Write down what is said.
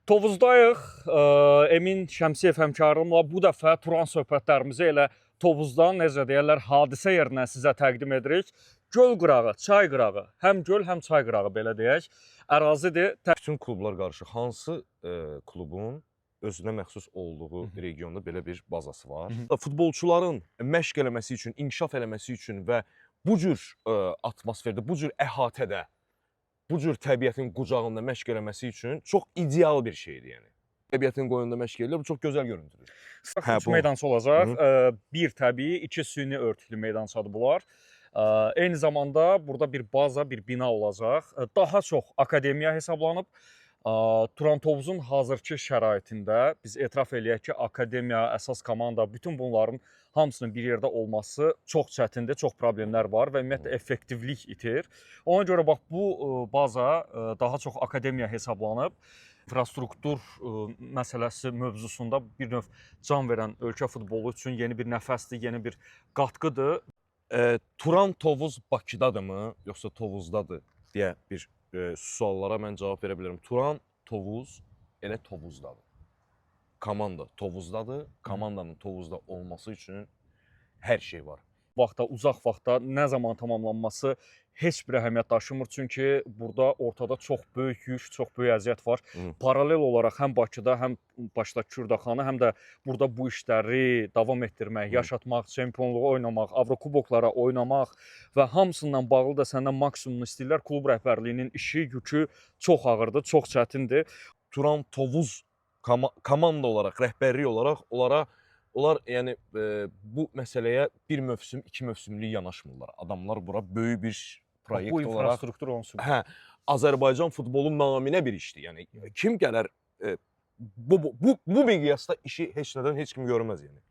Tovuzdayıq. Emin Şəmsiyev həmkarımla bu dəfə Turan söhbətlərimizi elə Tovuzdan, necə deyirlər, hadisə yerindən sizə təqdim edirik. Göl qırağı, çay qırağı, həm göl, həm çay qırağı belə deyək. Ərazidir. Bütün klublar qarışıq. Hansı klubun özünə məxsus olduğu regionda belə bir bazası var? Futbolçuların məşq eləməsi üçün, inkişaf eləməsi üçün və bu cür atmosferdə, bu cür əhatədə, bu cür təbiətin qucağında məşq eləməsi üçün çox ideal bir şeydir yəni. Təbiətin qoynunda məşq eləyir, bu çox gözəl görüntüdür. Hə, Hə, üç bu. meydança olacaq. Bir təbii, iki süni örtüklü meydançadır bunlar. Eyni zamanda burada bir baza, bir bina olacaq. Daha çox akademiya hesablanıb. Turan Tovuzun hazırki şəraitində biz etiraf eləyək ki, akademiya, əsas komanda, bütün bunların hamısının bir yerdə olması çox çətindir, çox problemlər var və ümumiyyətlə effektivlik itir. Ona görə bax bu baza daha çox akademiya hesablanıb. İnfrastruktur məsələsi mövzusunda bir növ can verən ölkə futbolu üçün yeni bir nəfəsdir, yeni bir qatqıdır. Turan Tovuz Bakıdadırmı, yoxsa Tovuzdadır deyə bir suallara mən cavab verə bilərəm. Turan Tovuz elə Tovuzdadır. Komanda Tovuzdadır. Komandanın Tovuzda olması üçün hər şey var. Vaxtda, uzaq vaxtda nə zaman tamamlanması heç bir əhəmiyyət daşımır. Çünki burada ortada çox böyük yük, çox böyük əziyyət var. Paralel olaraq həm Bakıda, həm başda Kürdaxanı, həm də burada bu işləri davam etdirmək, yaşatmaq, çempionluğu oynamaq, Avrokuboklara oynamaq və hamısından bağlı da səndən maksimumunu istəyirlər. Klub rəhbərliyinin işi, yükü çox ağırdır, çox çətindir. Turan Tovuz komanda olaraq, rəhbərlik olaraq onlar yəni bu məsələyə bir mövsüm, iki mövsümlük yanaşmırlar. Adamlar bura böyük bir proyekt Bu olaraq. infrastruktur onun sübutu. Hə, Azərbaycan futbolu naminə bir işdir. Yəni kim gələr bu miqyasda işi heç nədən heç kim görməz yəni.